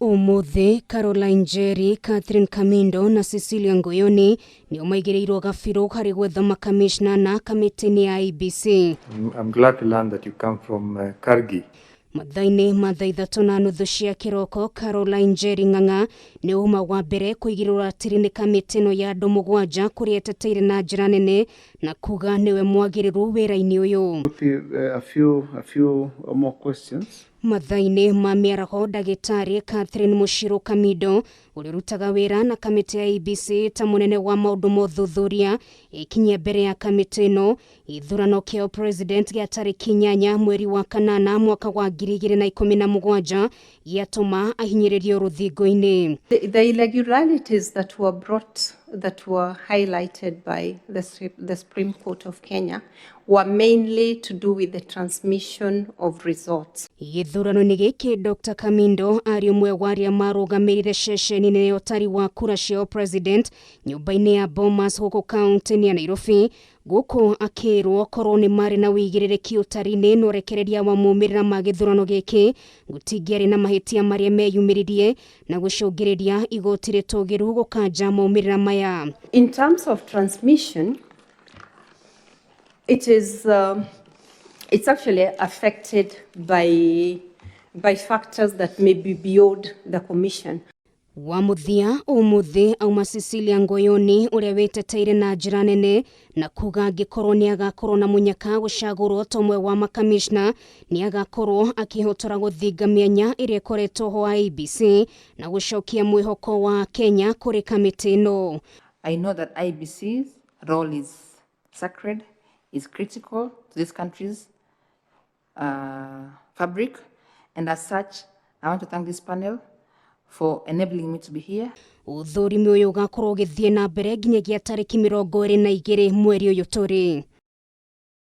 Ũmũthĩ Caroline Njeri, Catherine Kamindo na Cecilia Nguyoni nĩo maigĩrĩirwo gabirũ harĩ gwetha makamishna na kamĩtĩ-inĩ ya IEBC. I'm glad to learn that you come from Kargi. Mathaa-inĩ ma thaa 3:30 cia kĩroko, Caroline Njeri Ng'ang'a nĩ uma wa mbere kũigĩrĩrwo ratiri nĩ kamĩtĩ ĩno ya andũ mũgwanja kũrĩa eteteire na njĩra nene na kuga nĩwe mwagĩrĩru wĩra-inĩ ũyũ. A few more questions. Mathaa-inĩ ma mĩaraho, ndagĩtarĩ Catherine Mũcirũ Kamindo ũrĩa ũrutaga wĩra na kamĩtĩ ya IEBC ta mũnene wa maũndũ ma ũthuthuria ĩkinyia mbere ya kamĩtĩ ĩno gĩthurano kĩa president gĩa tarĩki 8 mweri wa kanana mwaka wa 2017 gĩatũma ahinyĩrĩrio rũthingo-inĩ. The irregularities that were brought, that were highlighted by the Supreme Court of Kenya, were mainly to do with the transmission of results. Gĩthurano-inĩ gĩkĩ, Dr Kamindo arĩ ũmwe wa arĩa marũgamĩrĩire ceceni nene ya ũtari wa kura cia president nyũmba-inĩ ya Bomas gũkũ kaunti-inĩ ya Nairobi, gũkũ akĩrwo korwo nĩ marĩ na wĩigĩrĩrĩki ũtari-inĩ na ũrekereria wa maumĩrĩra ma gĩthurano gĩkĩ, gũtingĩarĩ na mahĩtia marĩa meyumĩririe na gũcũngĩrĩria igoti rĩtũgĩru gũkanja maumĩrĩra maya. In terms of transmission, it's actually affected by factors that may be beyond the commission. Wa mũthia ũmũthĩ auma Cecilia Ngoyoni ũrĩa wĩteteire na njĩra nene na kuga angĩkorwo nĩ agakorwo na mũnyaka gũcagũrwo ta ũmwe wa makamishna, nĩ agakorwo akĩhotora gũthinga mĩanya ĩrĩa ĩkoretwo ho IEBC na gũcokia mwĩhoko wa Kenya kũrĩ kamĩtĩ ĩno. I know that IEBC's role is sacred, is critical to this country's fabric, and as such, I want to thank this panel for enabling me to be here. Ũthũrimi ũyũ ũgakorwo ũgĩthiĩ na mbere nginyagia tarĩki 22 mweri ũyũ tũrĩ.